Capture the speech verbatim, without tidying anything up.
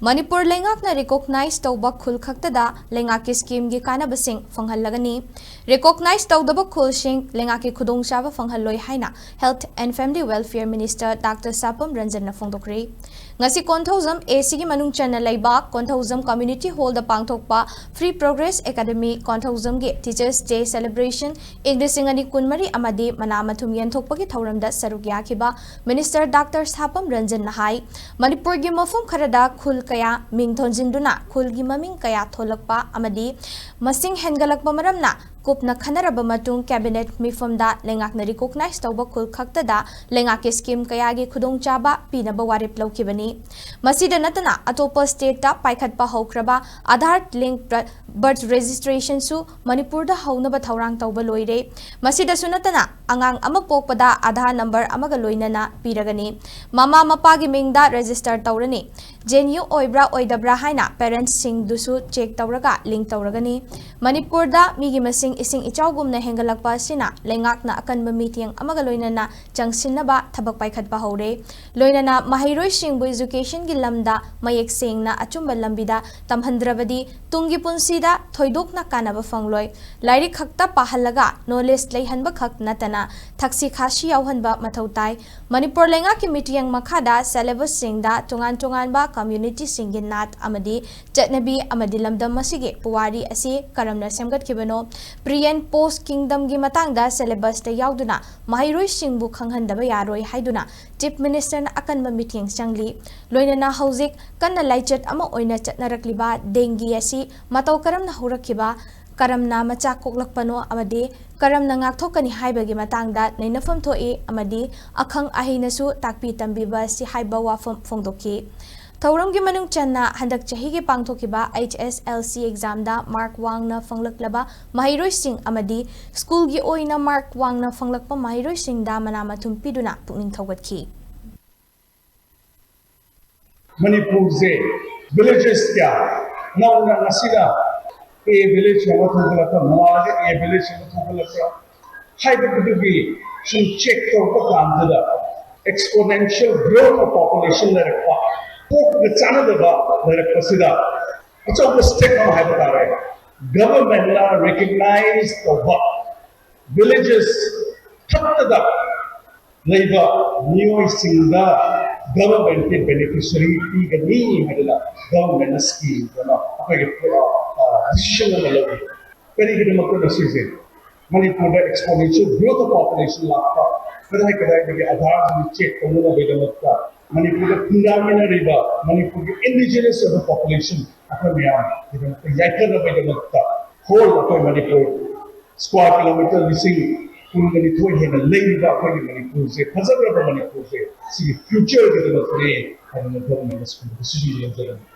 ꯃꯅꯤꯄꯨꯔ ꯂꯩꯉꯥꯛꯅ ꯔꯤꯀꯣꯛꯅꯥꯏꯖ ꯇꯧꯕ ꯈꯨꯜ ꯈꯛꯇꯗ ꯂꯩꯉꯥꯛꯀꯤ ꯁ꯭ꯀꯤꯝꯒꯤ ꯀꯥꯟꯅꯕꯁꯤꯡ ꯐꯪꯍꯜꯂꯒꯅꯤ꯫ ꯔꯤꯀꯣꯛꯅꯥꯏꯖ ꯇꯧꯗꯕ ꯈꯨꯜꯁꯤꯡ ꯂꯩꯉꯥꯛꯀꯤ ꯈꯨꯗꯣꯡꯆꯥꯕ ꯐꯪꯍꯜꯂꯣꯏ ꯍꯥꯏꯅ Health and Family Welfare Minister Doctor ꯁꯥꯄꯝ ꯔꯟꯖꯟꯅ ꯐꯣꯡꯗꯣꯛꯈ꯭ꯔꯦ꯫ ꯉꯁꯤ ꯀꯣꯟꯊꯧꯖꯝ A Cꯒꯤ ꯃꯅꯨꯡ ꯆꯟꯅ ꯂꯩꯕ ꯀꯣꯟꯊꯧꯖꯝ Community Hallꯗ ꯄꯥꯡꯊꯣꯛꯄ Free Progress Academy ꯀꯣꯟꯊꯧꯖꯝꯒꯤ Teachers Day Celebration ꯏꯪ ꯂꯤꯁꯤꯡ ꯑꯅꯤ ꯀꯨꯟꯃꯔꯤ ꯑꯃꯗꯤ ꯃꯅꯥ ꯃꯊꯨꯝ ꯌꯦꯟꯊꯣꯛꯄꯒꯤ ꯊꯧꯔꯝꯗ ꯁꯔꯨꯛ ꯌꯥꯈꯤꯕ Minister Doctor ꯁꯥꯄꯝ ꯔꯟꯖꯟꯅ ꯍꯥꯏ, ꯃꯅꯤꯄꯨꯔꯒꯤ ꯃꯐꯝ ꯈꯔꯗ ꯈꯨꯜ ꯀꯌꯥ ꯃꯤꯡ ꯊꯣꯟꯖꯤꯟꯗꯨꯅ ꯈꯨꯜꯒꯤ ꯃꯃꯤꯡ ꯀꯌꯥ ꯊꯣꯜꯂꯛꯄ ꯑꯃꯗꯤ ꯃꯁꯤꯡ ꯍꯦꯟꯒꯠꯂꯛꯄ ꯃꯔꯝꯅ ꯀꯨꯞꯅ ꯈꯟꯅꯔꯕ ꯃꯇꯨꯡ Cabinet ꯃꯤꯐꯝꯗ ꯂꯩꯉꯥꯛꯅ ꯔꯤꯀꯣꯛꯅꯥꯏꯖ ꯇꯧꯕ ꯈꯨꯜ ꯈꯛꯇꯗ ꯂꯩꯉꯥꯛꯀꯤ ꯁ꯭ꯀꯤꯝ ꯀꯌꯥꯒꯤ ꯈꯨꯗꯣꯡꯆꯥꯕ ꯄꯤꯅꯕ ꯋꯥꯔꯦꯞ ꯂꯧꯈꯤꯕꯅꯤ꯫ ꯃꯁꯤꯗ ꯅꯠꯇꯅ ꯑꯇꯣꯞꯄ ꯁ꯭ꯇꯦꯠꯇ ꯄꯥꯏꯈꯠꯄ ꯍꯧꯈ꯭ꯔꯕ ꯑꯥꯙꯥꯔ ꯂꯤꯡ ꯕꯔꯊ ꯔꯦꯖꯤꯁꯇ꯭ꯔꯦꯁꯟꯁꯨ ꯃꯅꯤꯄꯨꯔꯗ ꯍꯧꯅꯕ ꯊꯧꯔꯥꯡ ꯇꯧꯕ ꯂꯣꯏꯔꯦ꯫ ꯃꯁꯤꯗꯁꯨ ꯅꯠꯇꯅ ꯑꯉꯥꯡ ꯑꯃ ꯄꯣꯛꯄꯗ ꯑꯥꯙꯥꯔ ꯅꯝꯕꯔ ꯑꯃꯒ ꯂꯣꯏꯅꯅ ꯄꯤꯔꯒꯅꯤ꯫ ꯃꯃꯥ ꯃꯄꯥꯒꯤ ꯃꯤꯡꯗ ꯔꯦꯖꯤꯁꯇꯔ ꯇꯧꯔꯅꯤ꯫ ꯖꯦꯟꯌꯨ ꯑꯣꯏꯕ꯭ꯔꯥ ꯑꯣꯏꯗꯕ꯭ꯔꯥ ꯍꯥꯏꯅ ꯄꯦꯔꯦꯟꯠꯁꯁꯤꯡꯗꯨꯁꯨ ꯆꯦꯛ ꯇꯧꯔꯒ ꯂꯤꯡ ꯇꯧꯔꯒꯅꯤ꯫ ꯃꯅꯤꯄꯨꯔꯗ ꯃꯤꯒꯤ ꯃꯁꯤꯡ ꯏꯁꯤꯡ ꯏꯆꯥꯎꯒꯨꯝꯅ ꯍꯦꯟꯒꯠꯂꯛꯄ ꯑꯁꯤꯅ ꯂꯩꯉꯥꯛꯅ ꯑꯀꯟꯕ ꯃꯤꯠꯌꯦꯡ ꯑꯃꯒ ꯂꯣꯏꯅꯅ ꯆꯪꯁꯤꯟꯅꯕ ꯊꯕꯛ ꯄꯥꯏꯈꯠꯄ ꯍꯧꯔꯦ꯫ ꯂꯣꯏꯅꯅ ꯃꯍꯩꯔꯣꯏꯁꯤꯡꯕꯨ ꯏꯖꯨꯀꯦꯁꯟꯒꯤ ꯂꯝꯗ ꯃꯌꯦꯛ ꯁꯦꯡꯅ ꯑꯆꯨꯝꯕ ꯂꯝꯕꯤꯗ ꯇꯝꯍꯟꯗ꯭ꯔꯕꯗꯤ ꯇꯨꯡꯒꯤ ꯄꯨꯟꯁꯤꯗ ꯊꯣꯏꯗꯣꯛꯅ ꯀꯥꯟꯅꯕ ꯐꯪꯂꯣꯏ꯫ ꯂꯥꯏꯔꯤꯛ ꯈꯛꯇ ꯄꯥꯍꯜꯂꯒ ꯅꯣꯂꯦꯖ ꯂꯩꯍꯟꯕ ꯈꯛ ꯅꯠꯇꯅ ꯊꯛꯁꯤ ꯈꯥꯁꯤ ꯌꯥꯎꯍꯟꯕ ꯃꯊꯧ ꯇꯥꯏ꯫ ꯃꯅꯤꯄꯨꯔ ꯂꯩꯉꯥꯛꯀꯤ ꯃꯤꯠꯌꯦꯡ ꯃꯈꯥꯗ ꯁꯦꯂꯦꯕꯁꯁꯤꯡꯗ ꯇꯣꯉꯥꯟ ꯇꯣꯉꯥꯟꯕ ꯀꯝꯌꯨꯅꯤꯇꯤꯁꯤꯡꯒꯤ ꯅꯥꯠ ꯑꯃꯗꯤ ꯆꯠꯅꯕꯤ ꯑꯃꯗꯤ ꯂꯝꯗꯝ ꯑꯁꯤꯒꯤ ꯄꯨꯋꯥꯔꯤ ꯑꯁꯤ ꯀꯔꯝꯅ ꯁꯦꯝꯒꯠꯈꯤꯕꯅꯣ, pre and post kingdomꯒꯤ ꯃꯇꯥꯡꯗ ꯁꯦꯂꯦꯕꯁꯇ ꯌꯥꯎꯗꯨꯅ ꯃꯍꯩꯔꯣꯏꯁꯤꯡꯕꯨ ꯈꯪꯍꯟꯗꯕ ꯌꯥꯔꯣꯏ ꯍꯥꯏꯗꯨꯅ ꯆꯤꯐ ꯃꯤꯅꯤꯁꯇꯔꯅ ꯑꯀꯟꯕ ꯃꯤꯠꯌꯦꯡ ꯆꯪꯂꯤ꯫ ꯂꯣꯏꯅꯅ ꯍꯧꯖꯤꯛ ꯀꯟꯅ ꯂꯥꯏꯆꯠ ꯑꯃ ꯑꯣꯏꯅ ꯆꯠꯅꯔꯛꯂꯤꯕ ꯗꯦꯡꯒꯤ ꯑꯁꯤ ꯃꯇꯧ ꯀꯔꯝꯅ ꯍꯧꯔꯛꯈꯤꯕ, ꯀꯔꯝꯅ ꯃꯆꯥ ꯀꯣꯛꯂꯛꯄꯅꯣ ꯑꯃꯗꯤ ꯀꯔꯝꯅ ꯉꯥꯛꯊꯣꯛꯀꯅꯤ ꯍꯥꯏꯕꯒꯤ ꯃꯇꯥꯡꯗ ꯅꯩꯅꯐꯝ ꯊꯣꯛꯏ ꯑꯃꯗꯤ ꯑꯈꯪ ꯑꯍꯩꯅꯁꯨ ꯇꯥꯛꯄꯤ ꯇꯝꯕꯤꯕ ꯑꯁꯤ ꯍꯥꯏꯕ ꯋꯥꯐꯝ ꯐꯣꯡꯗꯣꯛꯈꯤ꯫ ꯊꯧꯔꯝꯒꯤ ꯃꯅꯨꯡ ꯆꯟꯅ ꯍꯟꯗꯛ ꯆꯍꯤꯒꯤ ꯄꯥꯡꯊꯣꯛꯈꯤꯕ H S L C examꯗ mark ꯋꯥꯡꯅ ꯐꯪꯂꯛꯂꯕ ꯃꯍꯩꯔꯣꯏꯁꯤꯡ ꯑꯃꯗꯤ ꯁ꯭ꯀꯨꯜꯒꯤ ꯑꯣꯏꯅ mark ꯋꯥꯡꯅ ꯐꯪꯂꯛꯄ ꯃꯍꯩꯔꯣꯏꯁꯤꯡꯗ ꯃꯅꯥ ꯃꯊꯨꯝ ꯄꯤꯗꯨꯅ ꯄꯨꯛꯅꯤꯡ ꯊꯧꯒꯠꯈꯤ꯫ ꯃꯅꯤꯄꯨꯔꯁꯦ villages ꯀꯌꯥ ꯅꯧꯅ ꯉꯁꯤꯅ A village ꯑꯃ ꯊꯣꯛꯒꯠꯂꯛꯄ, ꯅꯣꯡꯉꯥꯜꯂꯒ A village ꯑꯃ ꯊꯣꯛꯒꯠꯂꯛꯄ ꯍꯥꯏꯕꯗꯨꯒꯤ ꯁꯨꯝ check ꯇꯧꯔꯛꯄ ꯀꯥꯟꯗꯨꯗ exponential growth of population ꯂꯩꯔꯛꯄ, ꯀꯣꯛꯀ ꯆꯥꯟꯅꯗꯕ ꯂꯩꯔꯛꯄꯁꯤꯗ ꯑꯆꯧꯕ ꯁ꯭ꯇꯦꯞ ꯑꯃ ꯍꯥꯏꯕ ꯇꯥꯔꯦ, ꯒꯚꯔꯟꯃꯦꯟꯠꯅ ꯔꯤꯀꯣꯒꯅꯥꯏꯖ ꯇꯧꯕ ꯚꯤꯂꯦꯖꯦꯁ ꯈꯛꯇꯗ ꯂꯩꯕ ꯃꯤꯑꯣꯏꯁꯤꯡꯗ ꯒꯚꯔꯟꯃꯦꯟꯠꯀꯤ ꯕꯦꯅꯤꯐꯤꯁꯔꯤ ꯄꯤꯒꯅꯤ ꯍꯥꯏꯗꯅ ꯒꯚꯔꯟꯃꯦꯟꯠꯅ ꯁ꯭ꯀꯤꯝ ꯑꯃ, ꯑꯩꯈꯣꯏꯒꯤ ꯗꯤꯁꯤꯖꯟ ꯑꯃ ꯂꯧꯏ꯫ ꯀꯔꯤꯒꯤꯗꯃꯛꯇꯅꯣ ꯁꯤꯁꯦ? ꯃꯅꯤꯄꯨꯔꯗ ꯑꯦꯛꯁꯄꯣꯅꯦꯟꯁꯤꯌꯦꯜ ꯒ꯭ꯔꯣꯊ ꯑꯣꯐ ꯄꯣꯄꯨꯂꯦꯁꯟ ꯂꯥꯛꯄ, ꯀꯗꯥꯏ ꯀꯗꯥꯏꯗꯒꯤ ꯑꯙꯥꯔꯁꯤꯡ ꯆꯦꯛ ꯇꯧꯅꯅꯕꯒꯤꯗꯃꯛꯇ, ꯃꯅꯤꯄꯨꯔꯗ ꯈꯨꯟꯗꯥꯃꯤꯟꯅꯔꯤꯕ ꯃꯅꯤꯄꯨꯔꯒꯤ ꯏꯟꯗꯤꯖꯤꯅꯁ ꯑꯣꯏꯕ ꯄꯣꯄꯨꯂꯦꯁꯟ ꯑꯩꯈꯣꯏ ꯃꯌꯥꯝꯒꯤꯗꯃꯛꯇ ꯌꯥꯏꯐꯅꯕꯒꯤꯗꯃꯛꯇ, ꯍꯣꯜ ꯑꯩꯈꯣꯏ ꯃꯅꯤꯄꯨꯔ ꯁ꯭ꯀ꯭ꯋꯥꯔ ꯀꯤꯂꯣꯃꯤꯇꯔ ꯂꯤꯁꯤꯡ ꯀꯨꯟꯒ ꯅꯤꯊꯣꯏ ꯍꯦꯟꯅ ꯂꯩꯔꯤꯕ ꯑꯩꯈꯣꯏꯒꯤ ꯃꯅꯤꯄꯨꯔꯁꯦ, ꯐꯖꯈ꯭ꯔꯕ ꯃꯅꯤꯄꯨꯔꯁꯦ, ꯁꯤꯒꯤ ꯐ꯭ꯌꯨꯆꯔꯒꯤꯗꯃꯛꯇꯅꯦ ꯍꯥꯏꯗꯅ ꯒꯚꯔꯟꯃꯦꯟꯠꯅ ꯁꯤꯒꯨꯝꯕ ꯗꯤꯁꯤꯖꯟ ꯂꯧꯖꯔꯝꯃꯤ꯫